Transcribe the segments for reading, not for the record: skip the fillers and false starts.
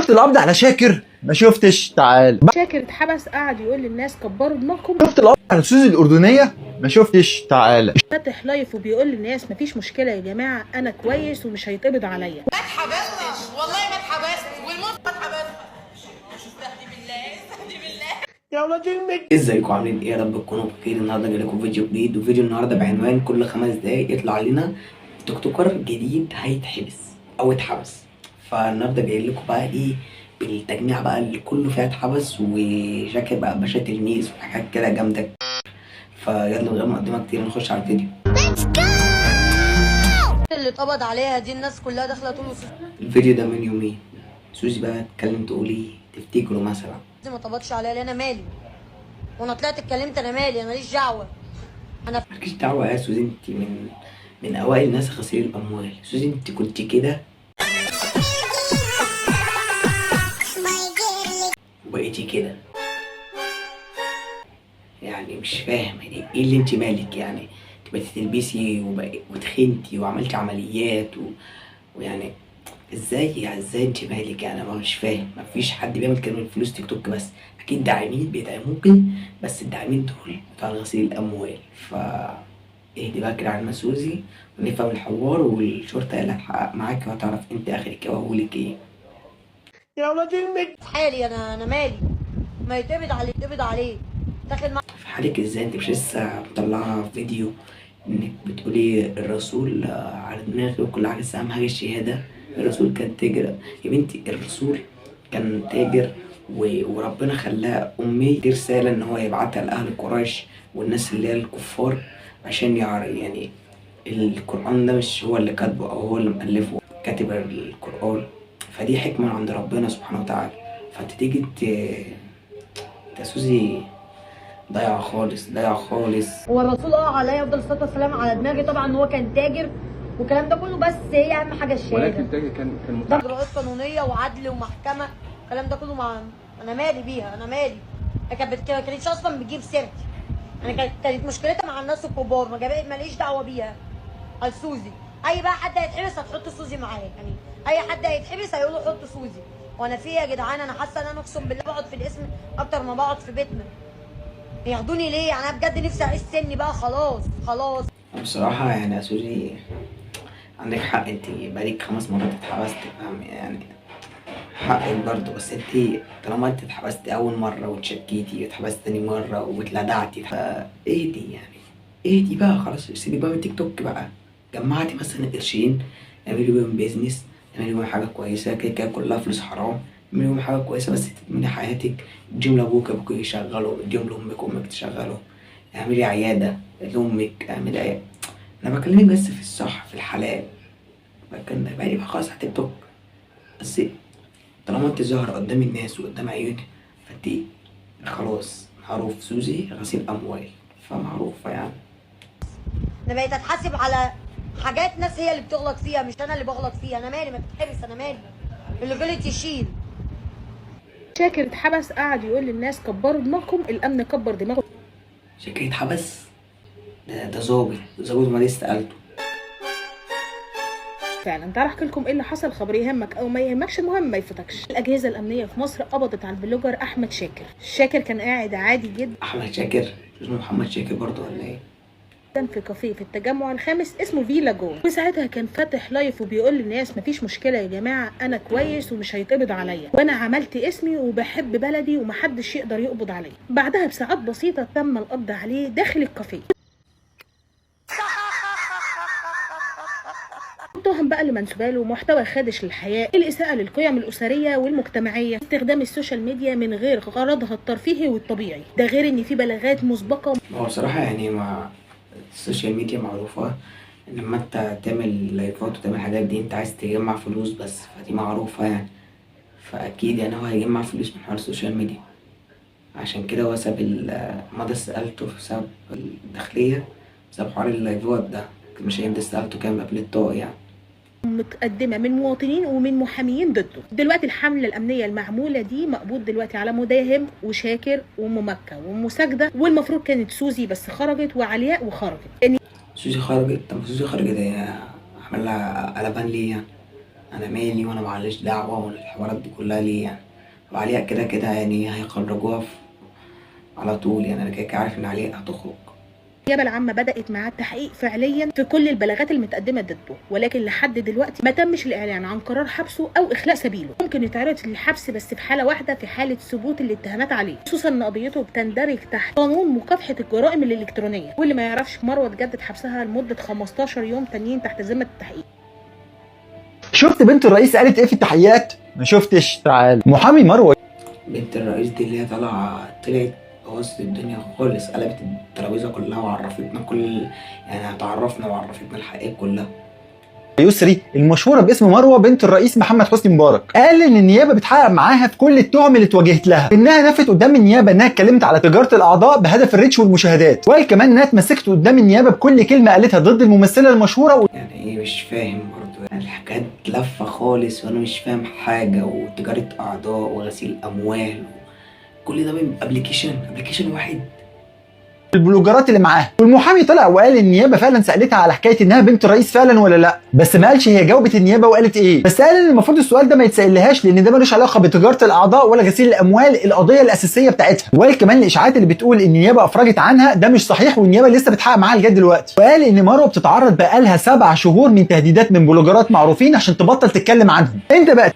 شفت القبض على شاكر؟ ما شفتش؟ تعال. شاكر اتحبس، قعد يقول للناس كبروا دماغكم. شفت القبض على سوزي الأردنية؟ ما شفتش؟ تعال. فاتح live وبيقول للناس مفيش مشكلة يا جماعة، أنا كويس ومش هيتقبض عليا. ما اتحبستش والله، ما اتحبست والموت ما اتحبست. استهدي بالله، استهدي بالله. ازيكم عاملين ايه؟ يا رب تكونوا بخير. النهارده جاي لكم فيديو جديد، وفيديو النهارده بعنوان كل 5 دقايق يطلع لنا TikToker جديد هيتحبس او اتحبس. فالنهارده جاي لكم بقى ايه بالتجميع بقى اللي كله فيها اتحبس، وشاكر بقى باشا تلميذ وحاجات كده جامدة. فيلا من غير مقدمه كتير نخش على الفيديو. اللي اتقبض عليها دي الناس كلها داخله تقول الفيديو ده من يومين، سوزي بقى تتكلم تقول ايه تفتكروا مثلا؟ ما اتقبضش عليها ليه؟ انا مالي؟ وانا طلعت اتكلمت انا مالي؟ انا ماليش دعوه. انا مالكيش دعوه يا سوزي، انت من اوائل الناس غسيل الاموال. سوزي انت كنت كده وبقيتي كده، يعني مش فاهم ايه اللي انت مالك؟ يعني انت بقيتي تلبسي وتخنتي وعملتي عمليات ويعني ازاي، يعني ازاي انت مالك؟ يعني انا مش فاهم. مفيش حد بيعمل كده من فلوس تيك توك، بس اكيد داعمين بيدعموكي، بس الداعمين دول بتوع غسيل الاموال. ف اهدي بقى كده على المسوزي ونفهم الحوار، والشرطة هي اللي هتحقق معاكي وهتعرف انت اخرك ايه واولك ايه. في حالي، انا مالي؟ ما يتقبض عليه يتقبض عليه. داخل مع في حالك ازاي؟ انت مش لسه مطلعه فيديو انك بتقولي الرسول على دماغي وكل حاجة، بس اهم حاجة الشهادة. الرسول كان تاجر يا بنتي، الرسول كان تاجر وربنا خلاه امي. دي رسالة ان هو يبعتها لاهل قريش والناس اللي هي الكفار، عشان يعرف يعني القران ده مش هو اللي كاتبه او هو اللي مؤلفه، كاتب القران. فدي حكمه من عند ربنا سبحانه وتعالى. فانت تيجي تسوزي ضايعة خالص، ضايعة خالص. هو الرسول عليه افضل الصلاة والسلام على دماغي طبعا، هو كان تاجر والكلام ده كله، بس هي اهم حاجة الشهادة. ولكن تاجر كان ده اجراءات قانونية وعدل ومحكمه الكلام ده كله، مع انا مالي بيها؟ انا مالي؟ هي كانت ما كانتش اصلا بتجيب سيرتي. انا كانت مشكلتها مع الناس الكبار، ما ماليش دعوه بيها. السوزي اي بقى حد هيتحبس هتحط سوزي معاه، يعني اي حد هيتحبس هيقولوا حط سوزي. وانا في يا جدعان؟ انا حاسه ان انا اقسم بالله بقعد في القسم اكتر ما بقعد في بيتنا. ياخدوني ليه؟ يعني انا بجد نفسي اعيش سني بقى، خلاص خلاص. بصراحة يعني يا سوزي عندك حق، انت بقالك 5 مرات اتحبست، فاهم؟ يعني حقك برضه، بس انت طالما انت اتحبستي اول مرة واتشكيتي واتحبستي تاني مرة واتلدعتي، اهدي يعني، اهدي بقى خلاص، سيبي بقى من تيك توك بقى. جمعتي مثلا قرشين، اعملي بيهم business، اعملي بيهم حاجة كويسة، كده كده كلها فلوس حرام، اعملي بيهم حاجة كويسة بس تضمني حياتك. اديهم لابوك، ابوك يشغله، اديهم لامك، امك تشغله، اعملي عيادة لامك، اعملي عيادة. انا بكلمك بس في الصح في الحلال، لكن بقى يبقى خلاص على تيك توك. بس طالما انت ظاهرة قدام الناس وقدام عيوني، فانت خلاص معروف سوزي غسيل اموال، فمعروفة يعني. انا بقيت اتحاسب على حاجات ناس هي اللي بتغلط فيها، مش انا اللي بغلط فيها. انا مالي؟ ما تتحبس، انا مالي؟ اللي غلط يشيل. شاكر اتحبس، قعد يقول للناس كبروا دماغكم، الامن كبر دماغه. شاكر اتحبس؟ ده ظابط، ظابط وما لسه قالته. فعلا. تعالى احكي لكم ايه اللي حصل، خبر يهمك او ما يهمكش، المهم ما يفوتكش. الاجهزة الامنية في مصر قبضت على ال blogger احمد شاكر. شاكر كان قاعد عادي جدا احمد شاكر اسمه محمد شاكر برضه ولا ايه؟ في كافيه في التجمع الخامس اسمه فيلا جو، وساعتها كان فاتح live وبيقول للناس مفيش مشكلة يا جماعة، انا كويس ومش هيتقبض عليا، وانا عملت اسمي وبحب بلدي ومحدش يقدر يقبض عليا. بعدها بساعات بسيطة تم القبض عليه داخل الكافيه. التهم بقى اللي منسوبه له محتوى خادش للحياة، الاساءة للقيم الاسرية والمجتمعيه، استخدام ال social media من غير غرضها الترفيهي والطبيعي، ده غير ان في بلاغات مسبقة. هو بصراحة يعني مع ال social media معروفة، لما انت تعمل لايفات وتعمل الحاجات دي انت عايز تجمع فلوس بس، فدي معروفة يعني. فاكيد يعني هو هيجمع فلوس من حوار ال social media، عشان كده هو ساب مضى استقالته بسبب الداخلية، بسبب حوار اللايفات ده، مش هيمضي استقالته كام قبل الطاق يعني. متقدمة من مواطنين ومن محاميين ضده. دلوقتي الحملة الامنية المعموله دي مقبوض دلوقتي على مداهم وشاكر وممكه ومساجده، والمفروض كانت سوزي بس خرجت، وعلياء وخرجت. سوزي خرجت؟ طب سوزي خرجت هي عمل لها قلبان ليه يعني؟ انا مالي وانا معلش دعوه والحوارات دي كلها ليه يعني؟ طب علياء كده كده يعني هيخرجوها على طول يعني، انا كده كده عارف ان علياء هتخرج. النيابة العامة بدات معاه التحقيق فعليا في كل البلاغات المتقدمة ضده، ولكن لحد دلوقتي ما تمش الاعلان عن قرار حبسه او اخلاء سبيله. ممكن يتعرض للحبس بس في حاله واحدة، في حاله ثبوت الاتهامات عليه، خصوصا ان قضيته بتندرج تحت قانون مكافحة الجرائم الالكترونية. واللي ما يعرفش، مروه اتجدد حبسها لمدة 15 يوم تانيين تحت ذمه التحقيق. شفت بنت الرئيس قالت ايه في التحقيقات؟ ما شفتش؟ تعال. محامي مروه بنت الرئيس دي اللي هي طلعت بوظت الدنيا خالص، قلبت الترابيزة كلها وعرفتنا كل يعني هتعرفنا وعرفتنا الحقيقة كلها. يسري المشهورة باسم مروه بنت الرئيس محمد حسني مبارك قال ان النيابة بتحقق معاها في كل التهم اللي اتوجهت لها، انها نفت قدام النيابة انها اتكلمت على تجارة الاعضاء بهدف ال reach والمشاهدات، وقال كمان انها اتمسكت قدام النيابة بكل كلمة قالتها ضد الممثلة المشهورة. يعني ايه مش فاهم برضه يعني، الحكايات لفه خالص وانا مش فاهم حاجة، وتجارة اعضاء وغسيل اموال كل ده من application واحد. البلوجرات اللي معاها. والمحامي طلع وقال النيابة فعلا سالتها على حكاية انها بنت الرئيس فعلا ولا لا، بس ما قالش هي جاوبت النيابة وقالت ايه، بس قال ان المفروض السؤال ده ما يتسالهاش لان ده ملوش علاقة بتجارة الاعضاء ولا غسيل الاموال، القضية الاساسية بتاعتها. وقال كمان الاشاعات اللي بتقول ان النيابة افرجت عنها ده مش صحيح، والنيابه لسه بتحقق معاها لغاية دلوقتي. وقال ان مروه بتتعرض بقالها 7 شهور من تهديدات من بلوجرات معروفين عشان تبطل تتكلم عنهم. انت بقى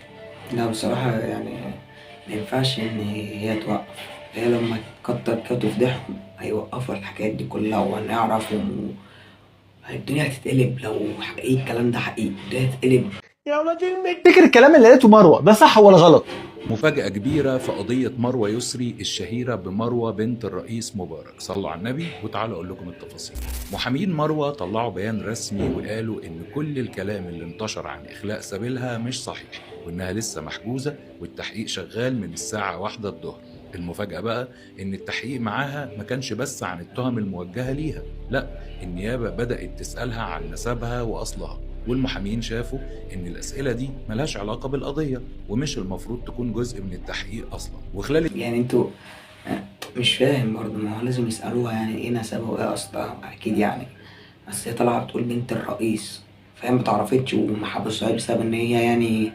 لا بصراحة يعني ما ينفعش ان هي توقف، هي لما تكتر كده وتفضحهم هيوقفوا الحكايات دي كلها وهنعرفهم الدنيا هتتقلب. لو حقيقي الكلام ده حقيقي الدنيا هتتقلب. تفتكر الكلام اللي قالته مروه ده صح ولا غلط؟ مفاجأة كبيرة في قضية مروة يسري الشهيرة بمروة بنت الرئيس مبارك. صلوا على النبي وتعالوا أقول لكم التفاصيل. محامين مروة طلعوا بيان رسمي وقالوا إن كل الكلام اللي انتشر عن إخلاء سبيلها مش صحيح، وإنها لسه محجوزة والتحقيق شغال من الساعة 1 الظهر. المفاجأة بقى إن التحقيق معاها ما كانش بس عن التهم الموجهة ليها، لا، النيابة بدأت تسألها عن نسبها وأصلها، والمحامين شافوا إن الأسئلة دي ملهاش علاقة بالقضية ومش المفروض تكون جزء من التحقيق أصلا. وخلال يعني انتوا مش فاهم برضه، ما هو لازم يسألوها يعني ايه نسبها وايه أصلها أكيد يعني، بس هي طالعة بتقول بنت الرئيس فاهم، متعرفتش وما حبسوهاش بسبب إن هي يعني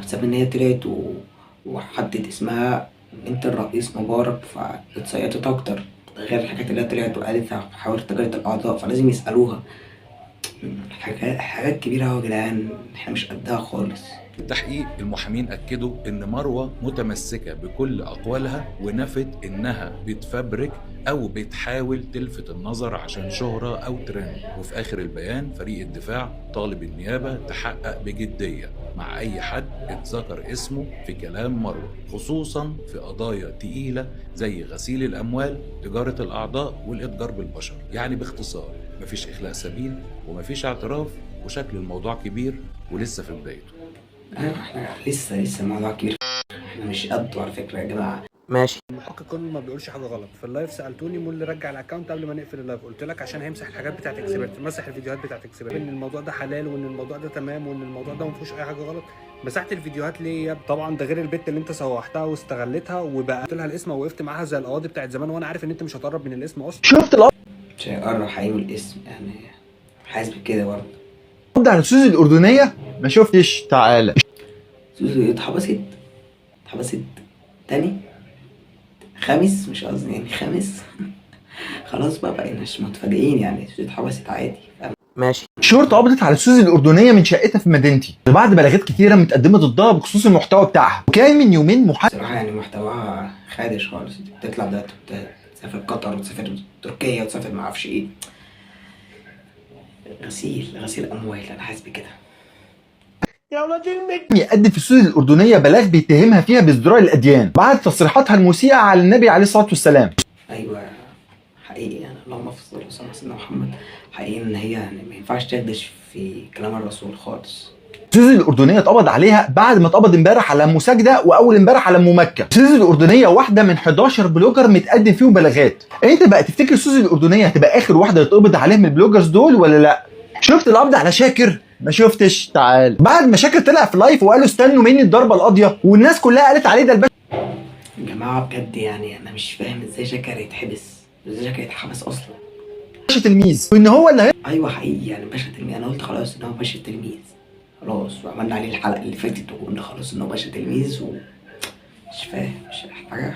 بسبب إن هي طلعت وحطت اسمها بنت الرئيس مبارك فاتصيطت أكتر، غير الحاجات اللي هي طلعت وقالتها في حوار تجارة الأعضاء، فلازم يسألوها. حاجات كبيرة أوي يا جدعان، احنا مش قدها خالص. التحقيق المحامين أكدوا إن مروة متمسكة بكل أقوالها ونفت إنها بتفبرك أو بتحاول تلفت النظر عشان شهرة أو ترند. وفي آخر البيان فريق الدفاع طالب النيابة تحقق بجدية مع أي حد اتذكر اسمه في كلام مروة، خصوصا في قضايا تقيلة زي غسيل الأموال، تجارة الأعضاء، والإتجار بالبشر. يعني باختصار مفيش إخلاء سبيل ومفيش اعتراف، وشكل الموضوع كبير ولسه في بدايته. ايوه احنا لسه الموضوع كبير، احنا مش قده على فكرة يا جماعة. ماشي. المحقق كله ما بيقولش حاجة غلط. في ال live سالتوني مين اللي رجع ال account قبل ما نقفل ال live، قلت لك عشان هيمسح الحاجات بتاعت expert، مسح الفيديوهات بتاعت expert، ان الموضوع ده حلال وان الموضوع ده تمام وان الموضوع ده ما فيهوش اي حاجة غلط. مسحت الفيديوهات ليه يا طبعا ده غير البت اللي انت سوحتها واستغلتها وبقى قلت لها الاسم ووقفت معاها زي القواضي بتاعت زمان، وانا عارف ان انت مش هتقرب من الاسم اصلا. شفت القبض مش هيقرب حقيقي من الاسم يعني، حاسس بكده برضه. على سوزي الاردنية؟ ما شفتش؟ تعالى. سوزي اتحبست تاني خامس، مش قصدي يعني خامس. خلاص بقى بقيناش متفاجئين يعني، سوزي اتحبست عادي. ماشي. الشرطة قبضت على سوزي الاردنية من شقتها في مدينتي بعد بلاغات كتيرة متقدمة ضدها بخصوص المحتوى بتاعها. وكان من يومين محامي بصراحة يعني محتواها خادش خالص، بتطلع ده تسافر قطر وتسافر تركيا وتسافر معرفش ايه، غسيل اموال، انا حاسس بكده. يقدم في سوزي الاردنية بلاغ بيتهمها فيها بازدراء الاديان بعد تصريحاتها المسيئه على النبي عليه الصلاة والسلام. ايوه حقيقي يعني، اللهم صل وسلم على سيدنا محمد. حقيقي ان هي يعني ما ينفعش تخدش في كلام الرسول خالص. سوزي الاردنية اتقبض عليها بعد ما اتقبض امبارح على ام ساجدة واول امبارح على ام مكة. سوزي الاردنية واحدة من 11 blogger متقدم فيهم بلاغات. انت بقى تفتكر سوزي الاردنية هتبقى اخر واحدة يتقبض عليها من ال bloggers دول ولا لا؟ شفت القبض على شاكر؟ ما شفتش؟ تعال. بعد ما شاكر طلع في live وقالوا استنوا مني الضربة القاضية والناس كلها قالت عليه ده الباشا. يا جماعة بجد يعني انا مش فاهم ازاي شاكر يتحبس، ازاي شاكر يتحبس اصلا؟ باشا تلميذ، وان هو اللي ايوه حقيقي يعني باشا تلميذ، انا قلت خلاص ان هو باشا تلميذ، خلاص، وعملنا عليه الحلقة اللي فاتت وقلنا خلاص ان هو باشا تلميذ و مش فاهم، مش حاجة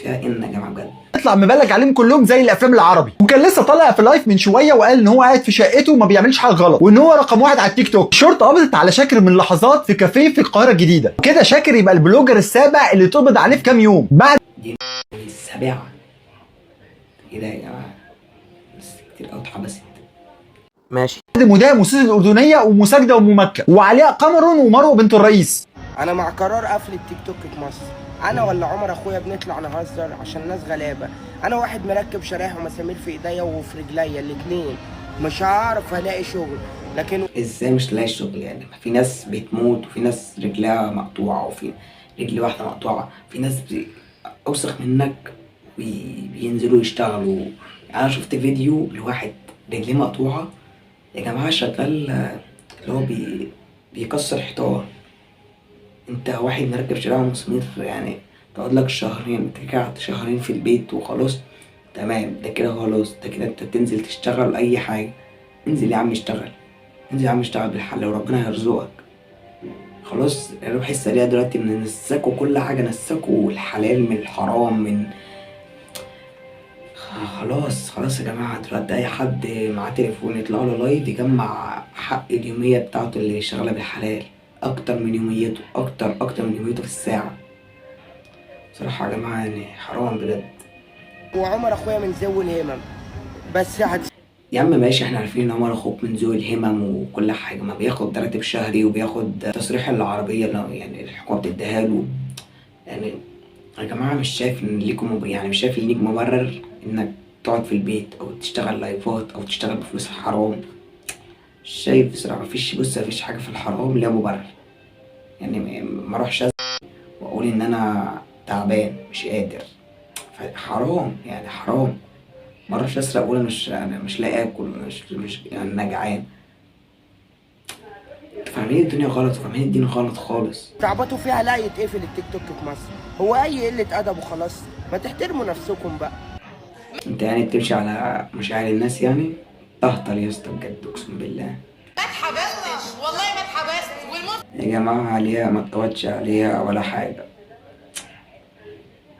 فيها ان يا جماعة بجد. يطلع مبلغ عليهم كلهم زي الافلام العربي. وكان لسه طالع في live من شوية وقال ان هو قاعد في شقته وما بيعملش حاجة غلط، وان هو رقم 1 على التيك توك. الشرطة قبضت على شاكر من لحظات في كافيه في القاهرة الجديدة. وكده شاكر يبقى ال blogger السابع اللي اتقبض عليه في كام يوم بعد دي السابعة. ايه ده يا جماعة؟ بس كتير قوي اتحبست. ماشي. مداهم وسوسي الاردنية ومساجده وممكه وعلياء قمرون ومروه بنت الرئيس. انا مع قرار قفل التيك توك في مصر. انا ولا عمر اخويا بنطلع نهزر عشان ناس غلابة. انا واحد مركب شرايح ومسامير في ايديا وفي رجليا الاثنين، مش هعرف الاقي شغل. لكن ازاي مش لاقي شغل يعني؟ في ناس بتموت، وفي ناس رجلها مقطوعة، وفي رجل واحدة مقطوعة، في ناس اوسخ منك بينزلوا يشتغلوا. انا شفت فيديو لواحد رجليه مقطوعة يا جماعة، شغال اللي هو بيكسر حيطان. انت واحد مركب شرايح ومسامير، يعني تقعد لك شهرين، تقعد شهرين في البيت وخلاص تمام، ده كده خلاص، ده كده انت تنزل تشتغل اي حاجة. انزل يا عم اشتغل، انزل يا عم اشتغل بالحل وربنا هيرزقك. خلاص الروح السريع دلوقتي بنسكوا كل حاجة، نسكوا الحلال من الحرام من خلاص. خلاص يا جماعة، دلوقتي اي حد معاه تليفون يطلع له live يجمع حق اليومية بتاعته اللي شغالة بالحلال اكتر من يوميته، اكتر من يوميته في الساعة. بصراحة يا جماعة يعني حرام بجد. وعمر اخويا من ذوي الهمم، بس يا عم ماشي، احنا عارفين ان عمر اخوك من ذوي الهمم وكل حاجة، ما بياخد راتب شهري وبياخد تصريح العربية اللي يعني الحكومة بتديها له. يعني يا جماعة مش شايف ان ليكم، يعني مش شايف ان ليك مبرر انك تقعد في البيت او تشتغل لايفات او تشتغل بفلوس الحرام. مش شايف بصراحة. مفيش، بص مفيش حاجة في الحرام ليها مبرر. يعني ما اروحش واقول ان انا تعبان مش قادر، حرام يعني، حرام. ما اروحش اسرق اقول انا مش لاقي اكل، مش يعني انا جعان. انتوا فاهمين الدنيا غلط، وفاهمين الدين غلط خالص. تعبطوا فيها لا يتقفل التيك توك في مصر. هو اي قلة ادب وخلاص، ما تحترموا نفسكم بقى. انت يعني بتمشي على مشاعر الناس يعني؟ تهطل يا اسطى بجد اقسم بالله. ما اتحبستش والله، ما اتحبست. والموت يا جماعة عليها ما اتقبضش عليها ولا حاجة.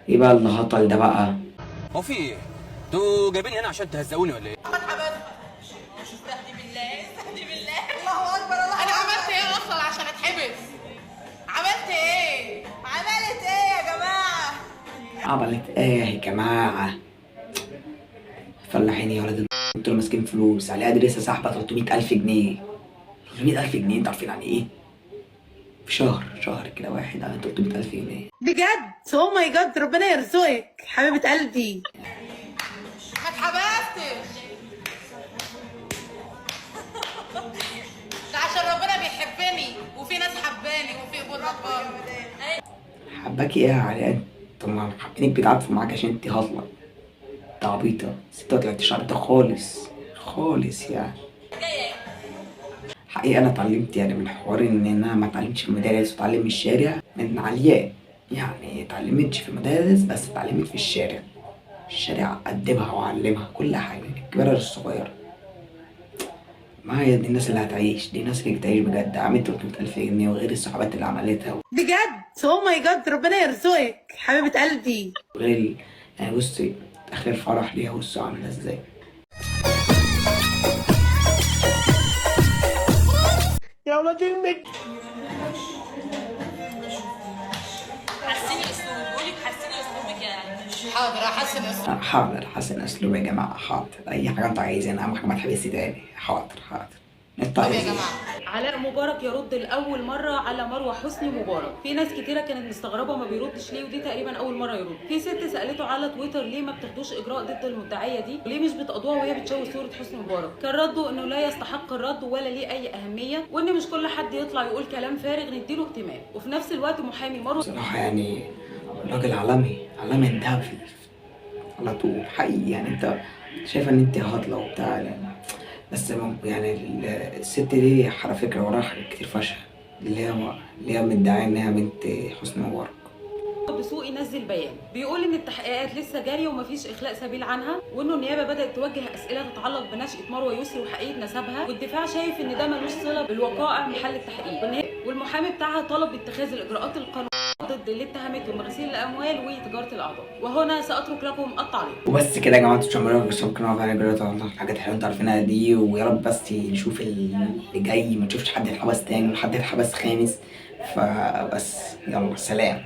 ايه بقى اللي هطل ده بقى؟ هو في ايه؟ انتوا جايبيني هنا عشان تهزقوني ولا ايه؟ ما اتحبستش. استهدي بالله، استهدي بالله. الله اكبر. الله، انا عملت ايه اصلا عشان اتحبس؟ عملت ايه؟ عملت ايه يا جماعة؟ عملت ايه يا جماعة؟ فلاحين يا ولاد، انتوا اللي ماسكين فلوس عليها. دي لسه ساحبه 300,000 جنيه. 300,000 جنيه انتوا عارفين يعني ايه؟ في شهر كده واحد على 300,000 جنيه بجد. oh my God، ربنا يرزقك حبيبه قلبي. ما اتحبستش ده عشان ربنا بيحبني وفي ناس حباني وفي قبول ربنا. حباكي ايه يا علاء؟ طب ما حابينك بيتعاطفوا معاك عشان انت هطله، انت عبيطه. بس انت ما طلعتيش عبيطه خالص خالص يعني. حقيقة انا اتعلمت يعني من حوار ان انا ما اتعلمتش في المدارس واتعلم من الشارع، من علياء يعني. اتعلمتش في المدارس بس اتعلمت في الشارع. الشارع أدبها وعلمها كل حاجة، الكبيرة للصغيرة. ما هي دي الناس اللي هتعيش، دي الناس اللي بتعيش بجد. عملت 300,000 جنيه وغير الصحابات اللي عملتها بجد. oh my God، ربنا يرزقك حبيبه قلبي. وغير يعني بصي اخر فرح ليها بصوا عامله ازاي. يا ولاد المج. حسني اسلوبك، بقولك حسني اسلوبك يعني. حاضر احسن اسلوبي. حاضر حسن اسلوبي يا جماعة، حاضر. اي حاجة انتوا عايزينها، اهم حاجة ما تحبسي تاني. حاضر حاضر. انتوا طب يا عايزين جماعة، علاء مبارك يرد لاول مرة على مروه حسني مبارك. في ناس كتيرة كانت مستغربه ما بيردش ليه، ودي تقريبا اول مرة يرد. في ست سالته على تويتر ليه ما بتاخدوش اجراء ضد المدعيه دي، وليه مش بتقضوها وهي بتشوه صوره حسني مبارك. كان رده انه لا يستحق الرد ولا ليه اي اهمية، وان مش كل حد يطلع يقول كلام فارغ نديله اهتمام. وفي نفس الوقت محامي مروه بصراحة يعني راجل عالمي، عالمي انتهى على طول حقيقي. يعني انت شايفه ان انت هطله وبتاع يعني، بس يعني الست دي على فكرة وراها حاجات كتير فشخ، اللي هي مدعيه انها بنت حسني مبارك. الدسوقي نزل بيان بيقول ان التحقيقات لسه جارية ومفيش اخلاء سبيل عنها، وانه النيابة بدات توجه اسئلة تتعلق بنشاه مروه يسري وحقيقة نسبها، والدفاع شايف ان ده ملوش صله بالوقائع محل التحقيق، والمحامي بتاعها طلب اتخاذ الاجراءات القانونية ضد اللي اتهمته بغسيل الاموال وتجارة الاعضاء. وهنا ساترك لكم التعليق. وبس كده يا جماعة، انتوا تعملوا subscribe على القناة، الحاجات الحلوة انتوا عارفينها دي، ويا رب بس نشوف اللي جاي، ما نشوفش حد يتحبس تاني ولا حد يتحبس خامس. فبس يلا سلام.